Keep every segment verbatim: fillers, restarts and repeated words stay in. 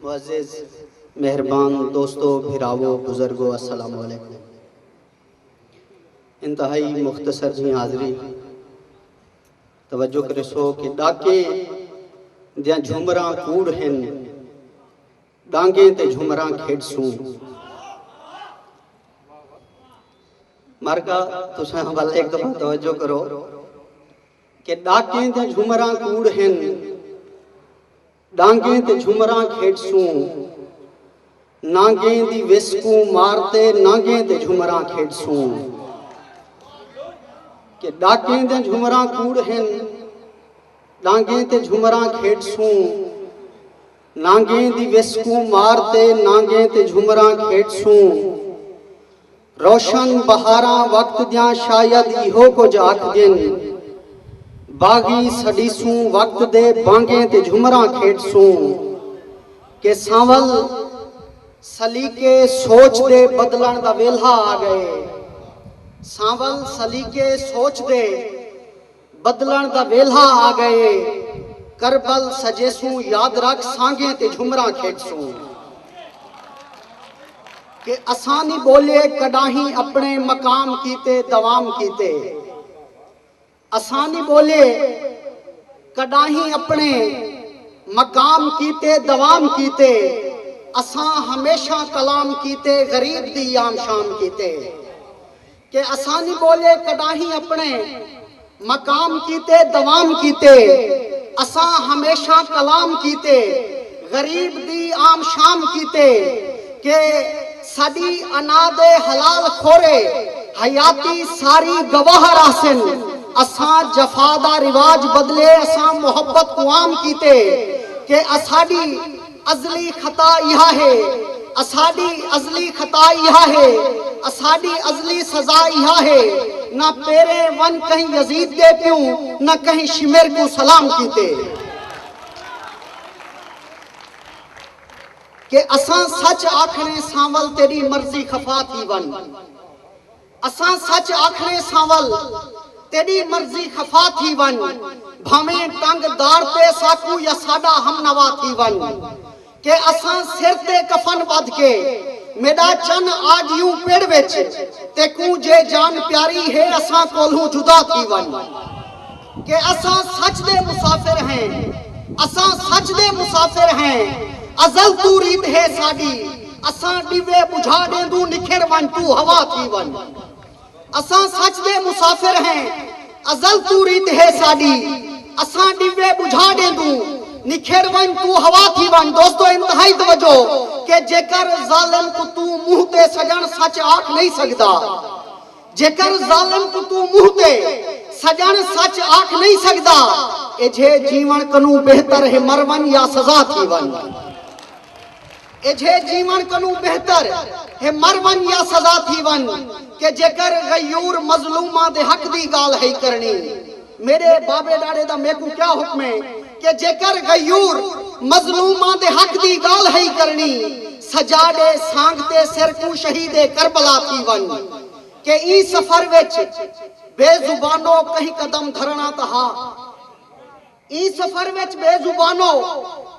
معزز مہربان دوستو، بھراوو، بزرگو، السلام علیکم۔ انتہائی مختصر جی حاضری۔ توجہ کرسو کہ ݙاکیں دیاں جھمراں کوڑ ہن، ݙانگیں تے جھمراں کھیݙسوں۔ مرکا، تساں ول ہک دفعہ توجہ کرو کہ ݙاکیں دیاں جھمراں کوڑ ہن، ݙانگیں تے جھمراں کھیݙسوں، نانگیں دی وس کوں مار تے نانگیں تے جھمراں کھیݙسوں۔ کہ ݙاکیں دیاں جھمراں کوڑ ہن، ݙانگیں تے جھمراں کھیݙسوں، نانگیں دی وس کوں مار تے نانگیں تے جھمراں کھیݙسوں۔ روشن بہاراں وقت دیاں شاید ایہو کجھ آکھدین، باغی سݙیسوں وقت دے بانگیں تے جھمراں کھیݙسوں۔ کہ سانول سلیقے سوچ دے بدلݨ دا ویلھا آ ڳئے، سانول سلیقے سوچ دے بدلݨ دا ویلھا آ ڳئے، کربل سجیسوں یاد رکھ سانگیں تے جھمراں کھیݙسوں۔ کہ اساں نی ٻولے کݙاہیں اپݨے مقام کیتے دوام کیتے، اساں نی ٻولے کݙاہیں اپݨے مقام کیتے دوام کیتے، اساں ہمیشہ کلام کیتے غریب دی عام شام کیتے۔ کہ اساں نی ٻولے کݙاہیں اپݨے مقام کیتے دوام کیتے، اساں ہمیشہ کلام کیتے غریب دی عام شام کیتے۔ کہ ساݙی انا دے حلال خورے حیاتی ساری گواہ رہسن، اساں جفا دا رواج بدلے، اساں محبت کوں عام کیتے۔ کہ اساݙی ازلی خطا ایہا ہے، اساݙی ازلی خطا ایہا ہے، اساݙی ازلی سزا ایہا ہے، نہ پیریں ونڄ کہیں یزید دے پیوں، نہ کہیں شمر کوں سلام کیتے۔ کہ اساں سچ آکھݨے سانول تیݙی مرضی خفا تھی ونڄ۔ اساں سچ آکھݨے سانول تیݙی مرضی خفا تھی ونڄ، بھانویں ٹنگ دار تے ساکوں یا ساݙا ہم نوا تھی ونڄ۔ کہ اساں سر تے کفن ٻدھ کے میݙا چن آ ڳیوں پڑ وچ، تیکوں جے جان پیاری ہے اساں کولھوں جدا تھی ونڄ۔ کہ اساں سچ دے مسافر ہیں، اساں سچ دے مسافر ہیں، ازل توں ریت ہے ساݙی، اساں ݙیوے ٻجھا ݙیندوں نکھڑ ونڄ توں ہوا تھی ونڄ۔ اساں سچ دے مسافر ہیں، ازل توں ریت ہے ساݙی، اساں ݙیوے ٻجھا ݙیندوں نکھڑ ونڄ توں ہوا تھی ونڄ۔ دوستو، انتہائی توجہ، کہ جیکر ظالم کوں توں منہ تے سڄݨ سچ آکھ نہیں سڳدا، جیکر ظالم کوں توں منہ تے سڄݨ سچ آکھ نہیں سڳدا، ایجھے جیوݨ کنوں بہتر ہے مر ونڄ یا سزا تھی ونڄ۔ ایجھے جیوݨ کنوں بہتر ہے مر ونڄ یا سزا تھی ونڄ۔ کہ جیکر غیور مظلوماں دے حق دی ڳالھ ہئی کرݨی، میݙے بابے ݙاݙے دا میکوں کیا حکم ہے؟ کہ جیکر غیور مظلوماں دے حق دی ڳالھ ہئی کرݨی، سجا ݙے سانگ تے سر کوں شہید کربلا تھی ونڄ۔ کہ ایں سفر وچ بے زبانو کہیں قدم دھرݨا تاں ہا، ایں سفر وچ بے زبانو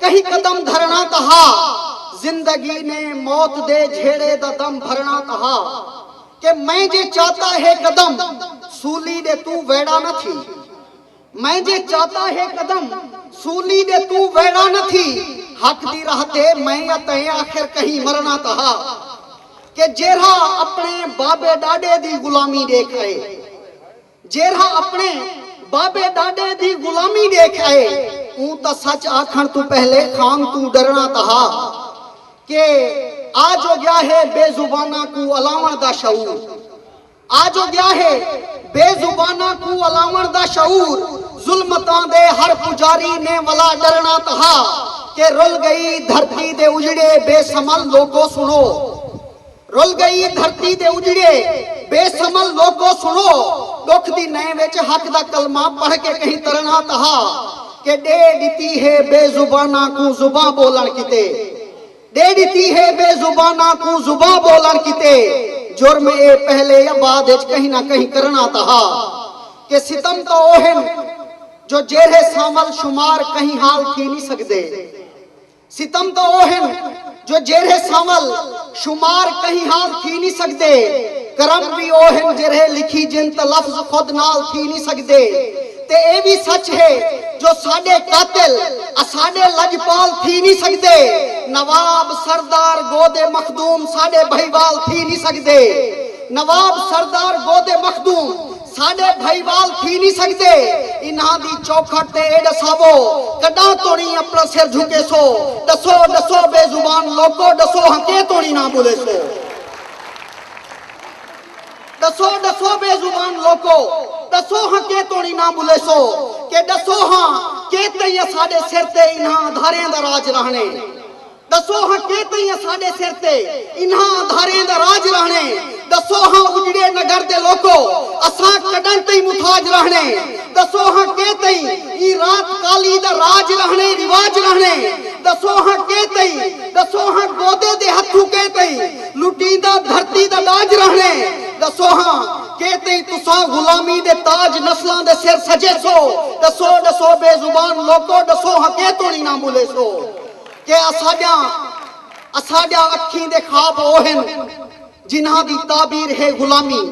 کہیں قدم دھرݨا تاں ہا، زندگی نے موت دے جھیڑے دا دم بھرݨا تاں ہا۔ کہ میں جے چاتا ہے قدم سولی دے توں ویڑا نہ تھی، میں جے چاتا ہے قدم سولی دے توں ویڑا نہ تھی، حق دی راہ تے میں یا تیں آخر کہیں مرݨا تاں ہا۔ کہ جیرھا اپݨے بابے ݙاݙے دی غلامی ݙیکھ آئے، جیرھا اپݨے بابے ݙاݙے دی غلامی ݙیکھ آئے، اوں تاں سچ آکھݨ توں پہلے خان توں ݙرݨا تاں ہا۔ کہ آ جو ڳیا ہے بے زباناں کوں الاوݨ دا شعور، آ جو ڳیا ہے بے زباناں کوں الاوݨ دا شعور، ظلمتاں دے ہر پجاری نے ولا ݙرݨا تاں ہا۔ کہ رل ڳئی دھرتی دے اجڑے بے سمل لوکو سݨو، رل ڳئی دھرتی دے اجڑے بے سمل لوکو سݨو، ݙکھ دی نئیں وچ حق دا کلمہ پڑھ کے کہیں ترݨا تاں ہا۔ کہ ݙے ݙتی ہے بے زباناں کوں زباں ٻولݨ کیتے، ݙے ݙتی ہے بے زباناں کوں زباں ٻولݨ کیتے، جرم اے پہلے یا بعد وچ کہیں نہ کہیں کرݨا تاں ہا۔ کہ ستم تاں او ہن جو جیرھے سانول شمار کہیں حال تھی نی سڳدے، ستم تاں او ہن جو جیرھے سانول شمار کہیں حال تھی نی سڳدے۔ کرم وی او ہن جیرھے لکھی جن تاں لفظ خود نال تھی نی سڳدے۔ تے اے وی سچ ہے جو ساݙے قاتل اساݙے لڄپال تھی نی سڳدے۔ نواب سردار گودے مخدوم ساݙے بھئیوال تھی نی سڳدے۔ نواب سردار گودے مخدوم ساݙے بھائیوال تھی نی سڳدے۔ انہاں دی چوکھٹ تے اے ݙساوو، کݙاں توڑیں اپݨا سر جھکیسو؟ ݙسو، ݙسو بے زبان لوکو، ݙسو ہاں کے توڑیں نہ ٻلیسو؟ ݙسو، ݙسو بے زبان لوکو، ݙسو ہاں کے توڑیں نہ ٻلیسو؟ کہ ݙسو ہاں کے تئیں اساݙے سر تے انہاں اندھاریں دا راج رہݨے؟ ݙسو ہاں کے تئیں اساݙے سر تے انہاں اندھاریں دا راج رہݨے؟ ݙسو ہاں اجڑے نگر دے لوکو، اساں کݙاں تئیں محتاج رہݨے؟ ݙسو ہاں کے تئیں ایں رات کالی دا راج رہݨے، رواج رہݨے؟ ݙسو ہاں کے تئیں، ݙسو ہاں گودے دے ہتھوں کے تئیں لٹیندا دھرتی دا ݙاج رہݨے؟ ݙسو ہاں کے تئیں تساں غلامی دے تاج نسلاں دے سر سجیسو؟ ݙسو، ݙسو بے زبان لوکو، ݙسو ہاں کے توڑیں نہ ٻلیسو؟ کہ اساݙیاں، اساݙیاں اکھیں دے خواب او ہن جنہاں دی تعبیر ہے غلامی۔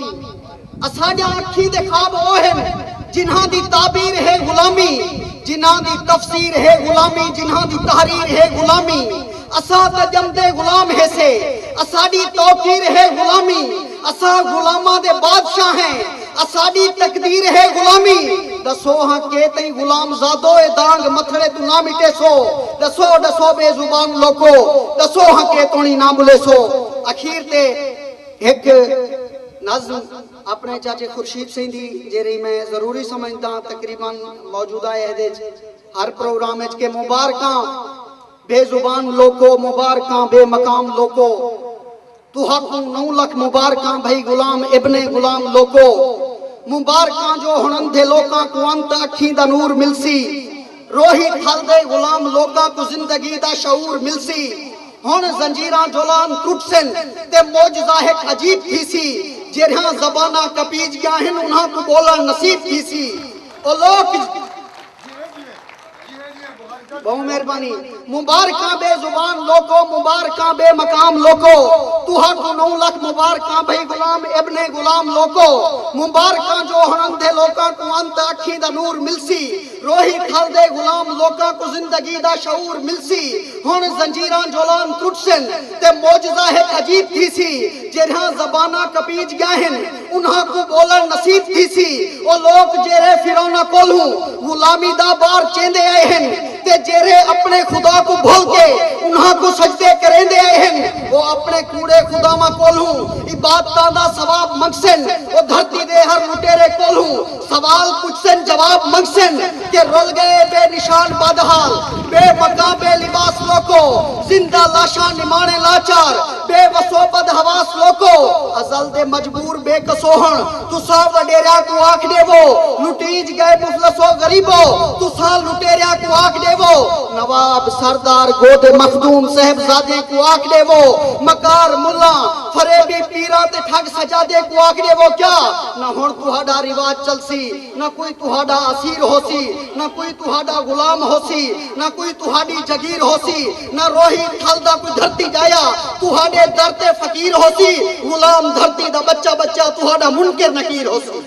اساݙیاں اکھیں دے خواب او ہن جنہاں دی تعبیر ہے غلامی، جنہاں دی تفسیر ہے غلامی، جنہاں دی تحریر ہے غلامی۔ اساں تاں ڄمدے غلام ہیسے، اساݙی توقیر ہے غلامی۔ اساں غلاماں دے بادشاہ ہیں، اساݙی تقدیر ہے غلامی۔ ݙسو ہاں کے تئیں غلام زادو اے دانگ متھڑے توں نہ مٹیسو؟ ݙسو، ݙسو بے زبان لوکو، ݙسو ہاں کے توڑیں نہ ٻلیسو؟ اخیر تے ہک نظم اپݨے چاچے خورشید سئیں دی، جیڑھی میں ضروری سمجھداں، تقریباً موجودہ عہد اچ ہر پروگرام اچ، کہ مبارکاں بے زبان لوکو، مبارکاں بے مقام لوکو، تہاکوں نو لکھ مبارکاں بھئی غلام ابن غلام لوکو۔ مبارکاں جو ہݨ اندھے لوکاں کوں انت اکھیں دا نور ملسی۔ روہی تھل دے غلام لوکاں کوں زندگی دا شعور ملسی۔ ہݨ زنجیراں جولان ٹرٹسن تے معجزہ ہک عجیب تھیسی۔ جیڑھیاں زباناں کپیج ڳیاں ہن، انہاں کوں ٻولݨ نصیب تھیسی۔ او لوک، ٻہوں مہربانی۔ مبارکاں بے زبان لوکو، مبارکاں بے مقام لوکو، تہاکوں نو لکھ مبارکاں بھئی غلام ابن غلام لوکو۔ مبارکاں جو ہݨ اندھے لوکاں کوں انت اکھیں دا نور ملسی۔ روہی تھل دے غلام لوکاں کوں زندگی دا شعور ملسی۔ ہݨ زنجیراں جولان ٹرٹسن تے معجزہ ہک عجیب تھیسی۔ جیڑھیاں زباناں کپیج ڳیاں ہن، انہاں کوں ٻولݨ نصیب تھیسی۔ او لوک جیڑھے فرعوناں کولھوں غلامی دا بار چیندے آئے ہن تے جیڑھے اپݨے خدا کوں بھل کے انہاں کوں سجدے کریندے آئے ہن، او اپݨے کوڑے خداواں کولھوں عبادتاں دا ثواب منگسن۔ او دھرتی دے ہر لٹیرے کولھوں سوال پچھسن، جواب منگسن کہ رل ڳئے بے نشان بدحال، بے مکاں بے لباس لوکو، زندہ لاشاں نماݨے لاچار، بے وس و بد حواس لوکو۔ ازل دے مجبور بے کسوہݨ، تساں وݙیریاں کوں آکھ ݙیوو، لٹیج ڳئے مفلس و غریبو، تساں لٹیریاں کوں آکھ ݙیوو۔ نواب سردار گودے مخدوم صاحبزادیاں کوں آکھ ݙیوو، مکار ملاں، فریبی پیراں تے ٹھڳ سجادیاں کوں آکھ ݙیوو، کیا نہ ہݨ تہاݙا رواج چلسی؟ نہ کوئی تہاݙا اسیر ہوسی، نہ کوئی تہاݙا غلام ہوسی، نہ کوئی تہاݙی جگیر ہوسی، نہ روہی تھل دا کوئی دھرتی ڄایا تہاݙے در تے فقیر ہوسی۔ غلام دھرتی دا ٻچہ ٻچہ تہاݙا منکر نکیر ہوسی۔